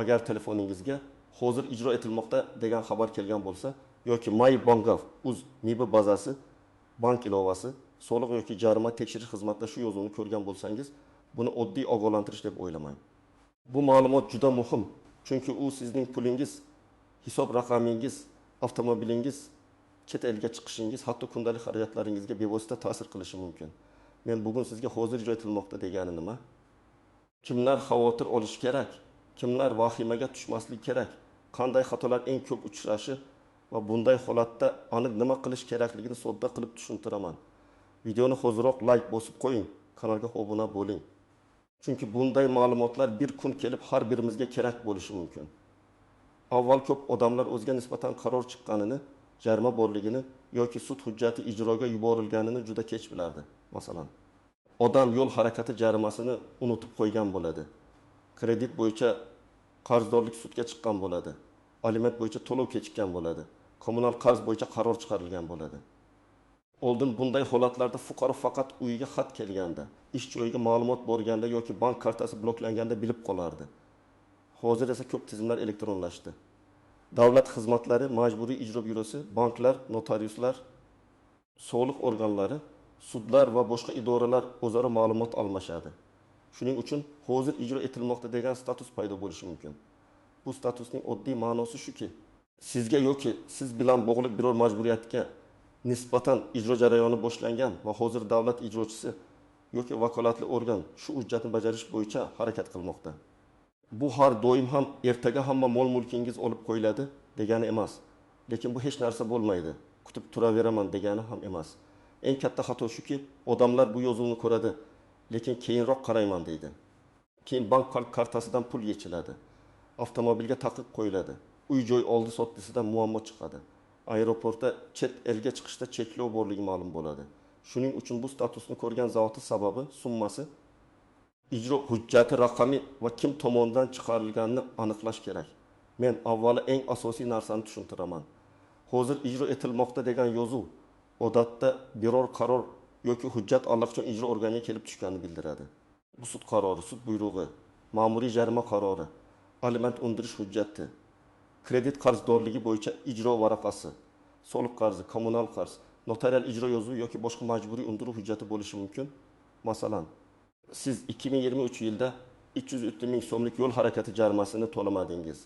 Agar telefoningizga hozir ijro etilmoqda degan xabar kelgan bo'lsa yoki My.Bank.gov.uz MIB bazasi, bank ilovasi, soliq yoki jarima tekshirish xizmatida shu yozuvni ko'rgan bo'lsangiz, buni oddiy ogohlantirish deb o'ylamang. Bu ma'lumot juda muhim, chunki u sizning pulingiz, hisob raqamingiz, avtomobilingiz, chet elga chiqishingiz, hatto kundalik xarajatlaringizga bevosita ta'sir qilishi mumkin. Men bugun sizga hozir ijro etilmoqda degani nima? Kimlar xavotir olishi kerak? Kimlar vahimaga tushmasligi kerak? Qanday xatolar eng ko'p uchrashi va bunday holatda aniq nima qilish kerakligini sodda qilib tushuntiraman. Videoni hoziroq like bosib qo'ying, kanalga obuna bo'ling. Chunki bunday ma'lumotlar bir kun kelib har birimizga kerak bo'lishi mumkin. Avval ko'p odamlar o'ziga nisbatan qaror chiqqanini, jarima borligini yoki sud hujjati ijroga yuborilganini juda kech bilardi. Masalan, odam yo'l harakati jarimasini unutib qo'ygan bo'ladi. Kredit bo'yicha qarzdorlik sudga chiqqan bo'ladi. Aliment bo'yicha to'lov kechikkan bo'ladi. Kommunal qarz bo'yicha qaror chiqarilgan bo'ladi. Oldin bunday holatlarda fuqaro faqat uyiga xat kelganda, ish joyiga ma'lumot borganda yoki bank kartasi bloklanganda bilib qolardi. Hozir esa ko'p tizimlar elektronlashdi. Davlat xizmatlari, majburiy ijro byurosi, banklar, notariuslar, soliq organlari, sudlar va boshqa idoralar o'zaro ma'lumot almashadi. Shuning uchun hozir ijro etilmoqda degan status paydo bo'lishi mumkin. Bu statusning oddiy ma'nosi shuki, sizga yoki siz bilan bog'liq biror majburiyatga nisbatan ijro jarayoni boshlangan va hozir davlat ijrochisi yoki vakolatli organ shu hujjatni bajarish bo'yicha harakat qilmoqda. Bu har doim ham ertaga hamma mol-mulkingiz olib qo'yiladi degani emas. Lekin bu hech narsa bo'lmaydi, kutib turaveraman degani ham emas. Eng katta xato shuki, odamlar bu yozuvni ko'radi, lekin keyinroq qarayman deydi. Keyin bank kartasidan pul yechiladi. Avtomobilga taqiq qo'yiladi. Uy-joy oldi-sotdisidan muammo chiqadi. Aeroportda chet elga chiqishda cheklov borligi ma'lum bo'ladi. Shuning uchun bu statusni ko'rgan zahoti sababi, summasi, ijro hujjati raqami va kim tomonidan chiqarilganini aniqlash kerak. Men avvalo eng asosiy narsani tushuntiraman. Hozir ijro etilmoqda degan yozuv odatda biror qaror yoki hujjat allaqachon ijro organiga kelib tushganini bildiradi. Bu sud qarori, sud buyrug'i, ma'muriy jarima qarori, aliment undirish hujjati, kredit qarzdorligi bo'yicha ijro varaqasi, soliq qarzi, kommunal qarz, notarial ijro yozuvi yoki boshqa majburiy undiruv hujjati bo'lishi mumkin. Masalan, siz 2023 yilda 303 ming so'mlik yo'l harakati jarimasini to'lamadingiz.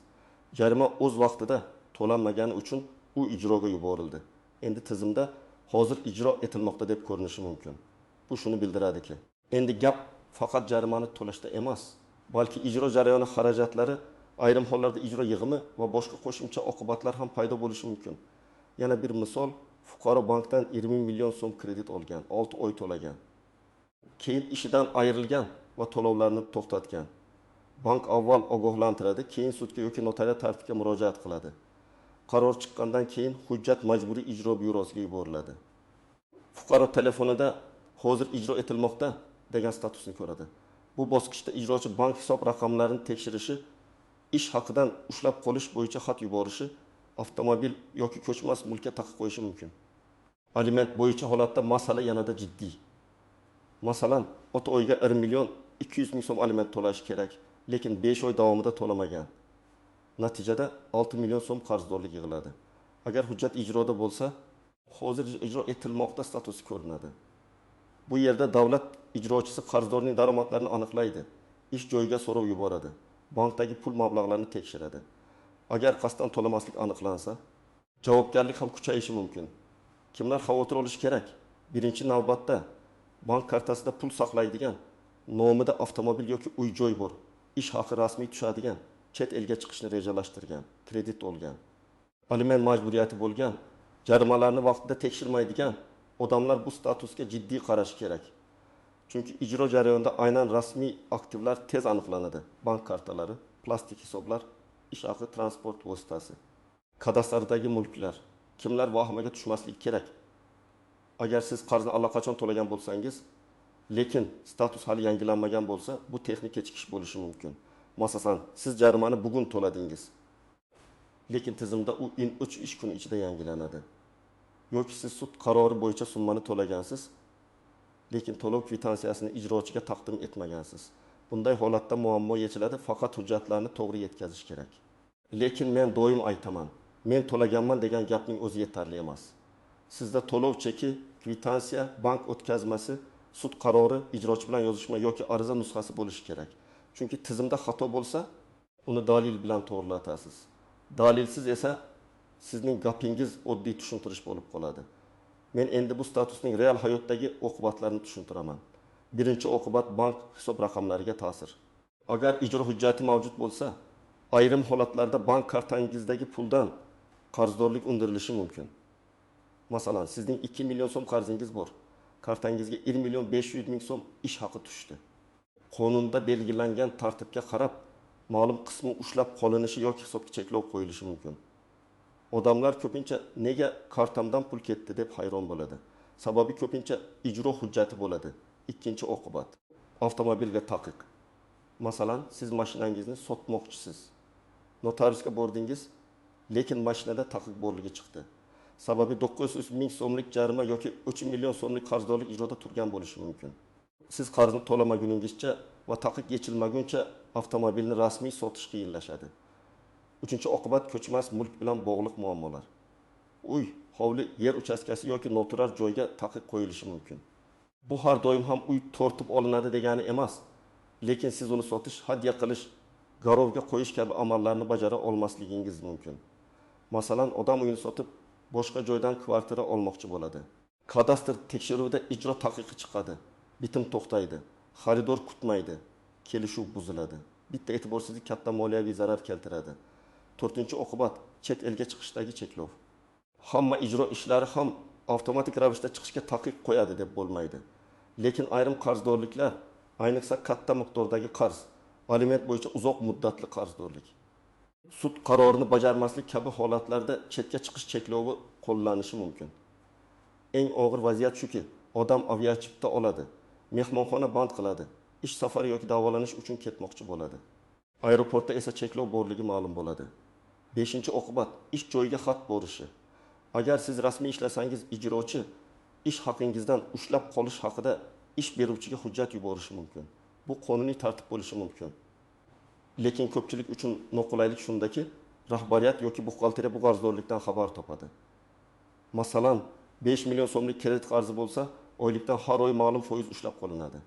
Jarima o'z vaqtida to'lanmagani uchun u ijroga yuborildi. Endi tizimda hozir ijro etilmoqda deb ko'rinishi mumkin. Bu shuni bildiradiki, endi gap faqat jarimani to'lashda emas, balki ijro jarayoni xarajatlari, ayrim hollarda ijro yig'imi va boshqa qo'shimcha oqibatlar ham paydo bo'lishi mumkin. Yana bir misol, fuqaro bankdan 20 million so'm kredit olgan, 6 oy to'lagan. Keyin ishidan ayrilgan va to'lovlarni to'xtatgan. Bank avval ogohlantiradi, keyin sudga yoki notarial tartibga murojaat qiladi. Qaror chiqqandan keyin hujjat majburiy ijro byurosiga yuboriladi. Fuqaro telefonida hozir ijro etilmoqda degan statusni ko'radi. Bu bosqichda ijrochi bank hisob raqamlarini tekshirishi, ish haqidan ushlab qolish bo'yicha xat yuborishi, avtomobil yoki ko'chmas mulkka taqiq qo'yishi mumkin. Aliment bo'yicha holatda masala yanada jiddiy. Masalan, ota oyiga 1 million 200 ming so'm aliment to'lash kerak, lekin 5 oy davomida to'lamagan. Natijada 6 million so'm qarzdorlik yig'iladi. Agar hujjat ijroda bo'lsa, hozir ijro etilmoqda statusi ko'rinadi. Bu yerda davlat ijrochisi qarzdorning daromadlarini aniqlaydi, ish joyiga so'rov yuboradi, bankdagi pul mablag'larini tekshiradi. Agar qasddan to'lamaslik aniqlansa, javobgarlik ham kuchayishi mumkin. Kimlar xavotir olishi kerak? Birinchi navbatda bank kartasida pul saqlaydigan, nomida avtomobil yoki uy-joy bor, ish haqi rasmiy tushadigan, chet elga chiqishni rejalashtirgan, kredit olgan, aliment majburiyati bo'lgan, jarimalarni vaqtida tekshirmaydigan odamlar bu statusga jiddiy qarashi kerak. Chunki ijro jarayonida aynan rasmiy aktivlar tez aniqlanadi. Bank kartalari, plastik hisoblar, ish haqi, transport vositasi, kadastrdagi mulklar. Kimlar vahimaga tushmasligi kerak? Agar siz qarzni allaqachon to'lagan bo'lsangiz, lekin status hali yangilanmagan bo'lsa, bu texnik kechikish bo'lishi mumkin. Masalan, siz jarimani bugun to'ladingiz, lekin tizimda u 3 ish kuni ichida yangilanadi. Yoki siz sud qarori bo'yicha summani to'lagansiz, lekin to'lov kvitansiyasini ijrochiga taqdim etmagansiz. Bunday holatda muammo yechiladi, faqat hujjatlarni to'g'ri yetkazish kerak. Lekin men doim aytaman: men to'laganman degan gapning o'zi yetarli emas. Sizda to'lov cheki, kvitansiya, bank o'tkazmasi, sud qarori, ijrochi bilan yozishma yoki ariza nusxasi bo'lishi kerak. Chunki tizimda xato bo'lsa, uni dalil bilan to'g'rilatasiz. Dalilsiz esa sizning gapingiz oddiy tushuntirish bo'lib qoladi. Men endi bu statusning real hayotdagi oqibatlarini tushuntiraman. Birinchi oqibat bank hisob raqamlariga ta'sir. Agar ijro hujjati mavjud bo'lsa, ayrim holatlarda bank kartangizdagi puldan qarzdorlik undirilishi mumkin. Masalan, sizning 2 million so'm qarzingiz bor. Kartangizga 1 million 500 ming so'm ish haqi tushdi. Qonunda belgilangan tartibga qarab, ma'lum qismi ushlab qolinishi yoki hisobga cheklov qo'yilishi mumkin. Odamlar ko'pincha nega kartamdan pul ketdi deb hayron bo'ladi. Sababi ko'pincha ijro hujjati bo'ladi. Ikkinchi oqibat avtomobilga taqiq. Masalan, siz mashinangizni sotmoqchisiz. Notariusga bordingiz, lekin mashinada taqiq borligi chiqdi. Sababi 900 ming so'mlik jarima yoki 3 million so'mlik qarzdorlik ijroda turgan bo'lishi mumkin. Siz qarzni to'lamaguningizcha va taqiq yechilmaguncha avtomobilni rasmiy sotish qiyinlashadi. Uchinchi oqibat ko'chmas mulk bilan bog'liq muammolar. Uy, hovli, yer uchastkasi yoki noturar joyga taqiq qo'yilishi mumkin. Bu har doim ham uy tortib olinadi degani emas, lekin siz uni sotish, hadya qilish, garovga qo'yish kabi amallarni bajara olmasligingiz mumkin. Masalan, odam uyini sotib boshqa joydan kvartira olmoqchi bo'ladi. Kadastr tekshiruvida ijro taqiqi chiqadi, bitim to'xtaydi, xaridor kutmaydi, kelishuv buziladi. Bitta e'tiborsizlik katta moliyaviy zarar keltiradi. To'rtinchi oqibat chet elga chiqishdagi cheklov. Hamma ijro ishlari ham avtomatik ravishda chiqishga taqiq qo'yadi deb bo'lmaydi. Lekin ayrim qarzdorliklar, ayniqsa katta miqdordagi qarz, aliment bo'yicha uzoq muddatli qarzdorlik, sud qarorini bajarmaslik kabi holatlarda chetga chiqish cheklovi qo'llanishi mumkin. Eng og'ir vaziyat shuki, odam aviachipta oladi, mehmonxona band qiladi, ish safari yoki davolanish uchun ketmoqchi bo'ladi. Aeroportda esa cheklov borligi ma'lum bo'ladi. Beshinchi oqibat ish joyiga xat borishi. Agar siz rasmiy ishlasangiz, ijrochi ish haqingizdan ushlab qolish haqida ish beruvchiga hujjat yuborishi mumkin. Bu qonuniy tartib bo'lishi mumkin. Lekin ko'pchilik uchun noqulaylik shundaki, rahbariyat yoki buxgalteriya bu qarzdorlikdan xabar topadi. Masalan, 5 million so'mlik kredit qarzi bo'lsa, oylikdan har oy ma'lum foiz ushlab qolinadi.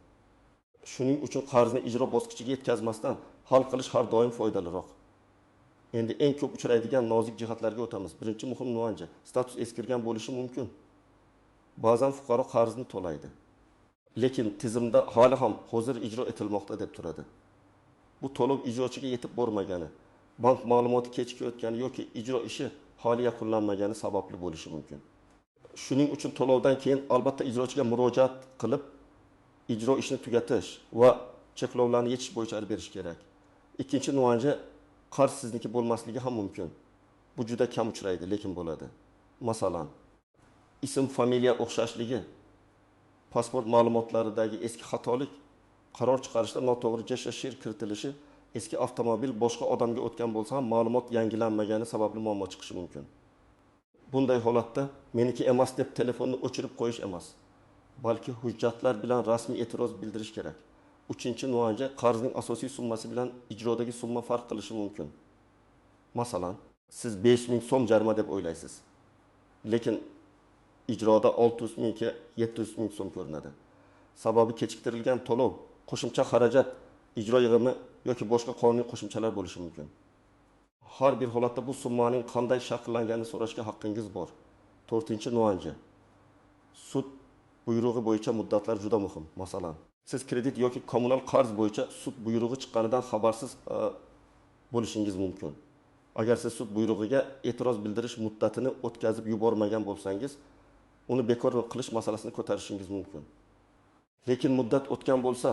Shuning uchun qarzni ijro bosqichiga yetkazmasdan hal qilish har doim foydaliroq. Endi eng ko'p uchraydigan nozik jihatlarga o'tamiz. Birinchi muhim nuansi, status eskirgan bo'lishi mumkin. Ba'zan fuqaro qarzni to'laydi, lekin tizimda hali ham hozir ijro etilmoqda deb turadi. Bu to'lov ijrochiga yetib bormagani, bank ma'lumoti kechikayotgani yoki ijro ishi hali yakunlanmagani sababli bo'lishi mumkin. Shuning uchun to'lovdan keyin albatta ijrochiga murojaat qilib, ijro ishini tugatish va cheklovlarni yechish bo'yicha arz berish kerak. Ikkinchi nuansi, qarz sizniki bo'lmasligi ham mumkin. Bu juda kam uchraydi, lekin bo'ladi. Masalan, ism, familiya o'xshashligi, pasport ma'lumotlaridagi eski xatolik, qaror chiqarishda noto'g'ri JSHR kiritilishi, eski avtomobil boshqa odamga o'tgan bo'lsa ham ma'lumot yangilanmagani sababli muammo chiqishi mumkin. Bunday holatda meniki emas deb telefonni o'chirib qo'yish emas, balki hujjatlar bilan rasmiy e'tiroz bildirish kerak. Uchinchi nuansi, qarzning asosiy summasi bilan ijrodagi summa farq qilishi mumkin. Masalan, siz 5000 so'm jarima deb o'ylaysiz, lekin ijroda 600 mingga 700 ming so'm ko'rinadi. Sababi kechiktirilgan to'lov, qo'shimcha xarajat, ijro yig'imi yoki boshqa qonuniy qo'shimchalar bo'lishi mumkin. Har bir holatda bu summaning qanday shakllanganini so'rashga haqqingiz bor. To'rtinchi nuansi, sud buyrug'i bo'yicha muddatlar juda muhim. Masalan, siz kredit yoki kommunal qarz bo'yicha sud buyrug'i chiqqanidan xabarsiz bo'lishingiz mumkin. Agar siz sud buyrug'iga e'tiroz bildirish muddatini o'tkazib yubormagan bo'lsangiz, uni bekor qilish masalasini ko'tarishingiz mumkin. Lekin muddat o'tgan bo'lsa,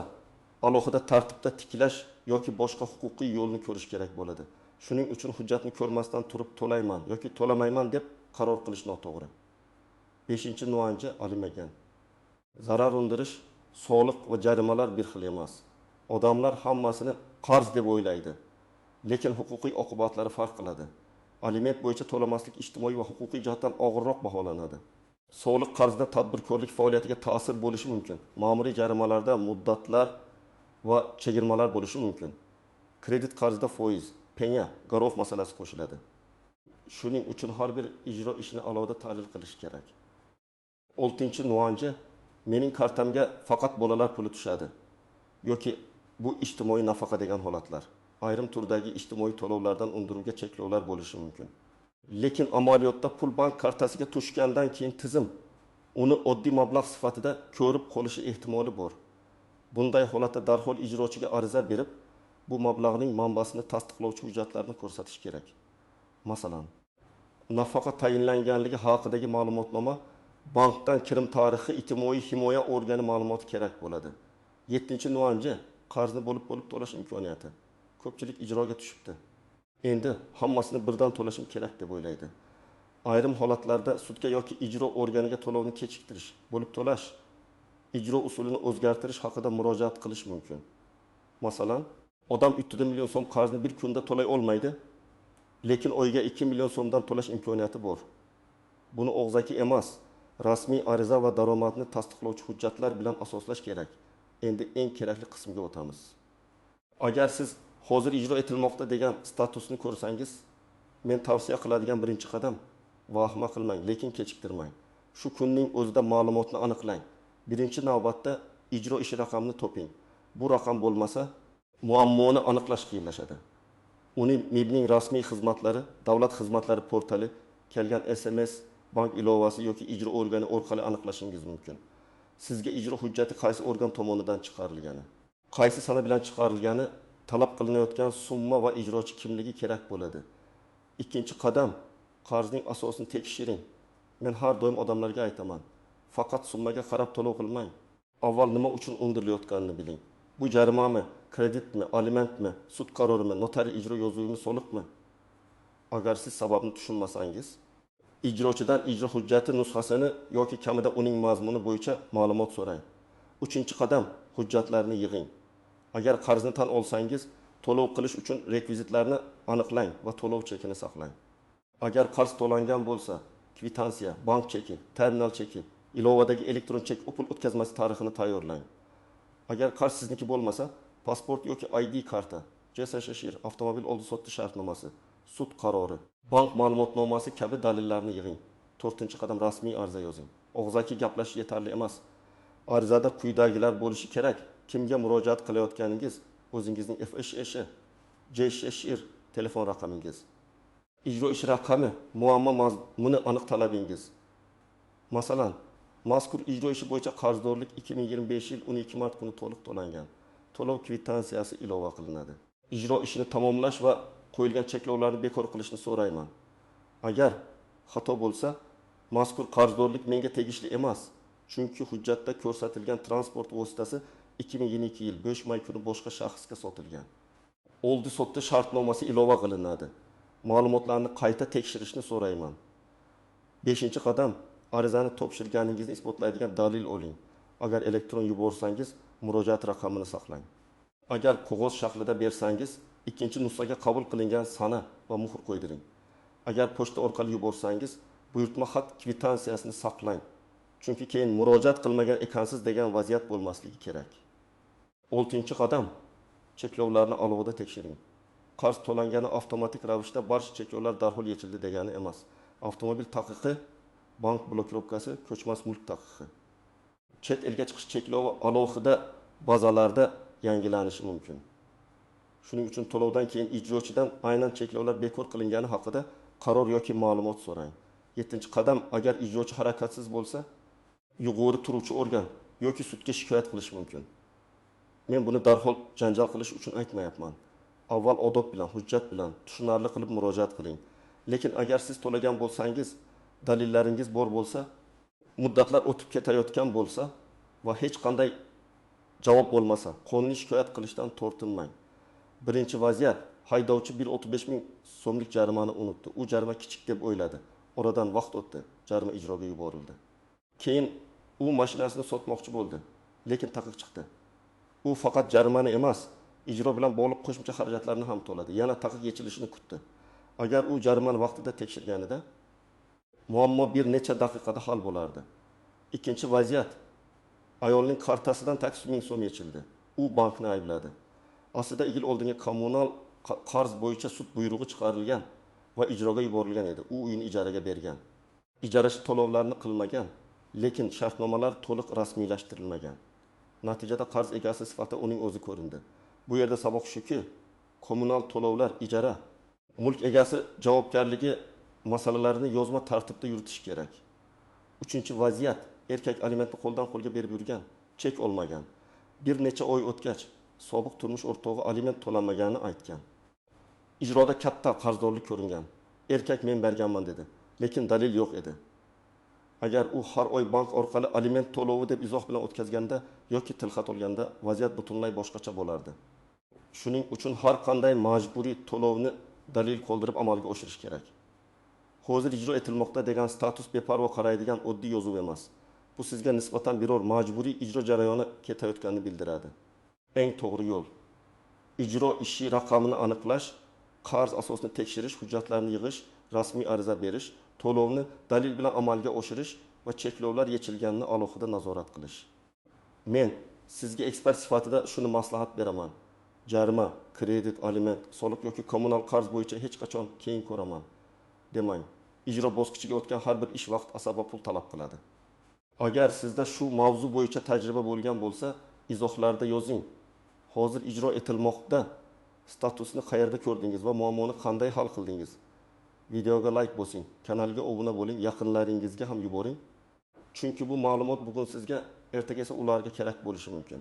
alohida tartibda tiklash yoki boshqa huquqiy yo'lni ko'rish kerak bo'ladi. Shuning uchun hujjatni ko'rmasdan turib to'layman yoki to'lamayman deb qaror qilish noto'g'ri. Beshinchi nuansi, alimagan. Zarar undirish, soliq va jarimalar bir xil emas. Odamlar hammasini qarz deb o'ylaydi, lekin huquqiy oqibatlari farq qiladi. Aliment bo'yicha to'lamaslik ijtimoiy va huquqiy jihatdan og'irroq baholanadi. Soliq qarzda tadbirkorlik faoliyatiga ta'sir bo'lishi mumkin. Ma'muriy jarimalarda muddatlar va chegirmalar bo'lishi mumkin. Kredit qarzda foiz, penya, garov masalasi qo'shiladi. Shuning uchun har bir ijro ishini alohida tahlil qilish kerak. Oltinchi nuanji, mening kartamga faqat bolalar puli tushadi yoki bu ijtimoiy nafaqa degan holatlar. Ayrim turdagi ijtimoiy to'lovlardan undiruvga cheklovlar bo'lishi mumkin. Lekin amaliyotda pul bank kartasiga tushgandan keyin tizim uni oddiy mablag' sifatida ko'rib qolishi ehtimoli bor. Bunday holatda darhol ijrochiga ariza berib, bu mablag'ning manbasini tasdiqlovchi hujjatlarni ko'rsatish kerak. Masalan, nafaqa tayinlanganligi haqidagi ma'lumotnoma, bankdan kirim tarixi, ijtimoiy himoya organi ma'lumoti kerak bo'ladi. 7-nuanji, qarzni bo'lib-bo'lib to'lash imkoniyati. Ko'pchilik ijroga tushibdi. Endi hammasini birdan to'lashim kerak deb o'ylaydi. Ayrim holatlarda sudga yoki ijro organiga to'lovni kechiktirish, bo'lib to'lash, ijro usulini o'zgartirish haqida murojaat qilish mumkin. Masalan, odam 3 million so'm qarzni bir kunda to'lay olmaydi, lekin oyiga 2 million so'mdan to'lash imkoniyati bor. Buni og'zaki emas, rasmiy ariza va daromadni tasdiqlovchi hujjatlar bilan asoslash kerak. Endi eng kerakli qismga o'tamiz. Agar siz hozir ijro etilmoqda degan statusni ko'rsangiz, men tavsiya qiladigan birinchi qadam vahima qilmang, lekin kechiktirmang. Shu kunning o'zida ma'lumotni aniqlang. Birinchi navbatda ijro ishi raqamini toping. Bu raqam bo'lmasa, muammoni aniqlash qiyinlashadi. Uni MIBning rasmiy xizmatlari, davlat xizmatlari portali, kelgan SMS, bank ilovasi yoki ijro organi orqali aniqlashingiz mumkin. Sizga ijro hujjati qaysi organ tomonidan chiqarilgani, qaysi sana bilan chiqarilgani, talab qilinayotgan summa va ijrochi kimligi kerak bo'ladi. Ikkinchi qadam, qarzning asosini tekshiring. Men har doim odamlarga aytaman, faqat summaga qarab to'lov qilmang. Avval nima uchun undirilayotganini biling. Bu jarimami, kreditmi, alimentmi, sud qarorimi, notarial ijro yozuvimi, soliqmi? Agar siz sababni tushunmasangiz, ijrochidan ijro hujjati nusxasini yoki kamida uning mazmuni bo'yicha ma'lumot so'rang. Uchinchi qadam, hujjatlarni yig'ing. Agar qarzni tan olsangiz, to'lov qilish uchun rekvizitlarni aniqlang va to'lov chekini saqlang. Agar qarz to'langan bo'lsa, kvitansiya, bank cheki, terminal cheki, ilovadagi elektron chek pul o'tkazmasi tarixini tayyorlang. Agar qarz sizniki bo'lmasa, pasport yoki ID karta, JSShR, avtomobil oldi-sotdi shartnomasi, sud qarori, bank ma'lumotnomasi kabi dalillarni yig'ing. To'rtinchi qadam, rasmiy ariza yozing. Og'zaki gaplashish yetarli emas. Arizada quyidagilar bo'lishi kerak. Kimga murojaat qilayotganingiz, o'zingizning FSSH, JSShR telefon raqamingiz, ijro ish raqami, muammo mazmuni aniq talabingiz. Masalan, mazkur ijro ishi bo'yicha qarzdorlik 2025 yil 12 mart kuni to'liq to'langan. To'lov kvitansiyasi ilova qilinadi. Ijro ishini tamomlash va qo'yilgan cheklovlarni bekor qilishni so'rayman. Agar xato bo'lsa, mazkur qarzdorlik menga tegishli emas, chunki hujjatda ko'rsatilgan transport vositasi 2022 yil 5 may kuni boshqa shaxsga sotilgan. Oldi-sotdi shartnomasi ilova qilinadi. Ma'lumotlarni qayta tekshirishni so'rayman. 5-qadam, arizani topshirganingizni isbotlaydigan dalil oling. Agar elektron yuborsangiz, murojaat raqamini saqlang. Agar qog'oz shaklida bersangiz, ikkinchi nusxaga qabul qilingan sana va muhr qo'ydiring. Agar pochta orqali yuborsangiz, buyurtma xat kvitansiyasini saqlang. Chunki keyin murojaat qilmagan ekansiz degan vaziyat bo'lmasligi kerak. 6-qadam, cheklovlarni alohida tekshiring. Qarz to'langani avtomatik ravishda barcha cheklovlar darhol yechildi degani emas. Avtomobil taqiqi, bank blokirovkasi, ko'chmas mulk taqiqi. Chet elga chiqish cheklovi alohida bazalarda yangilanishi mumkin. Shuning uchun to'lovdan keyin ijrochidan aynan cheklovlar bekor qilingani haqida qaror yoki ma'lumot so'rang. 7-qadam, agar ijrochi harakatsiz bo'lsa, yuqori turuvchi organ yoki sudga shikoyat qilish mumkin. Men buni darhol janjal qilish uchun aytmayapman. Avval odob bilan, hujjat bilan tushunarli qilib murojaat qiling. Lekin agar siz to'lagan bo'lsangiz, dalillaringiz bor bo'lsa, muddatlar o'tib ketayotgan bo'lsa va hech qanday javob bo'lmasa, qonuniy shikoyat qilishdan tortinmang. Birinchi vaziyat, haydovchi 135 ming so'mlik jarimani unutdi. U jarima kichik deb o'yladi. Oradan vaqt o'tdi, jarima ijroga yuborildi. Keyin u mashinasini sotmoqchi bo'ldi, lekin taqiq chiqdi. U faqat jarimani emas, ijro bilan bog'liq qo'shimcha xarajatlarni ham to'ladi. Yana taqiq yechilishini kutdi. Agar u jarimani vaqtida tekshirganida, muammo bir necha daqiqada hal bo'lardi. Ikkinchi vaziyat, ayolning kartasidan 8 ming so'm yechildi. U bankni aybladi. Aslida yil oldingi kommunal qarz bo'yicha sud buyrug'i chiqarilgan va ijroga yuborilgan edi. U uyini ijaraga bergan. Ijarachi to'lovlarni qilmagan, lekin shartnomalar to'liq rasmiylashtirilmagan. Natijada qarz egasi sifatida uning o'zi ko'rindi. Bu yerda saboq shuki, kommunal to'lovlar, ijara, mulk egasi javobgarligi masalalarini yozma tartibda yuritish kerak. Uchinchi vaziyat: erkak alimentni qo'ldan qo'lga berib yurgan, chek olmagan. Bir necha oy o'tgach, sobiq turmush o'rtog'i aliment to'lanmaganini aytgan. Ijroda katta qarzdorlik ko'ringan. Erkak men berganman dedi, lekin dalil yo'q edi. Agar u har oy bank orqali aliment to'lovi deb izoh bilan o'tkazganda yoki tilxat olganda vaziyat butunlay boshqacha bo'lardi. Shuning uchun har qanday majburiy to'lovni dalil qoldirib amalga oshirish kerak. Hozir ijro etilmoqda degan status beparvo qaraydigan oddiy yozuv emas. Bu sizga nisbatan biror majburiy ijro jarayoni ketayotganini bildiradi. Eng to'g'ri yo'l: ijro ishi raqamini aniqlash, qarz asosini tekshirish, hujjatlarni yig'ish, rasmiy ariza berish, to'lovni dalil bilan amalga oshirish va cheklovlar yechilganini alohida nazorat qilish. Men sizga ekspert sifatida shuni maslahat beraman. Jarima, kredit, aliment, soliq yoki kommunal qarz bo'yicha hech qachon keyin ko'raman demang. Ijro bosqichiga o'tgan har bir ish vaqt, asab va pul talab qiladi. Agar sizda shu mavzu bo'yicha tajriba bo'lgan bo'lsa, izohlarda yozing. Hozir ijro etilmoqda statusni qayerda ko'rdingiz va muammoni qanday hal qildingiz? Videoga like bosing, kanalga obuna bo'ling, yaqinlaringizga ham yuboring. Chunki bu ma'lumot bugun sizga, ertaga esa ularga kerak bo'lishi mumkin.